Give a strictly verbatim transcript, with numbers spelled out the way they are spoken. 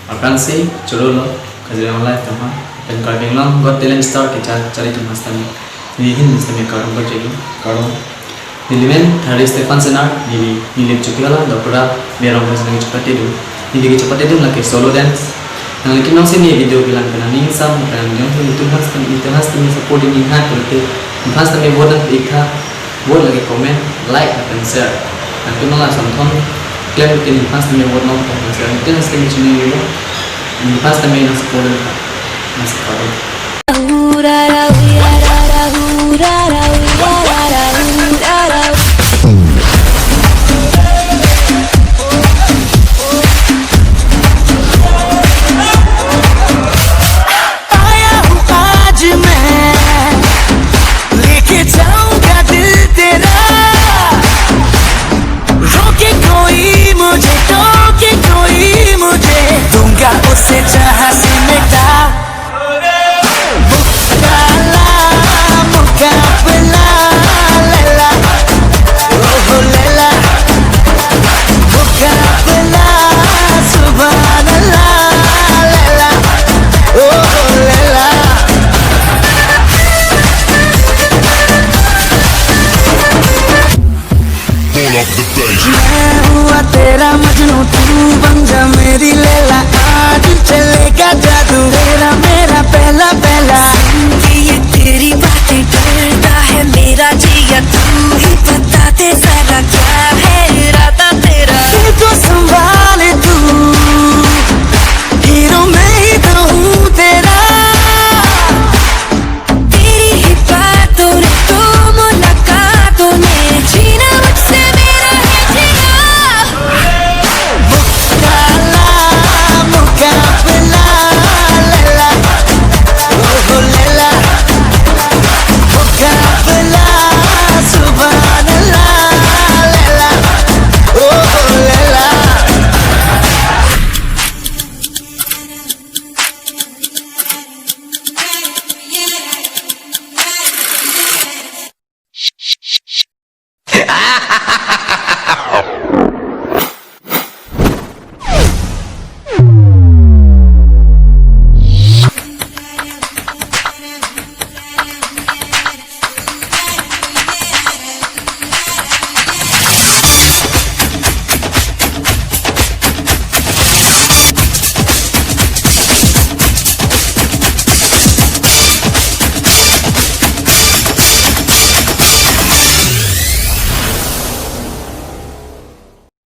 Aphrangsi choro lo, Kaziranga Live atum aphan, pen Karbi Anglong Got Talent Star kechar charli atum aphan sitame neli ahin sitame kardom pajirlo, kardom. Neli men Hari Stephan Senar, neli, neli Chokihola, Dapura, Berong Bas nang chepate do. Neli kechepate do lake solo dance. Nangli kimnong si ne video kelang pen nangning sam, pen nangning itum aphan sitame, itum aphan sitame support dini ha, pulote, itum aphan sitame vote nangpi tha, vote lake comment, like, pen share. Nangtum nang lason thom klem pulote itum aphan sitame vote nangpi pen share. Itum aphan sitame chini lo, itum aphan sitame nang support nang, nang support.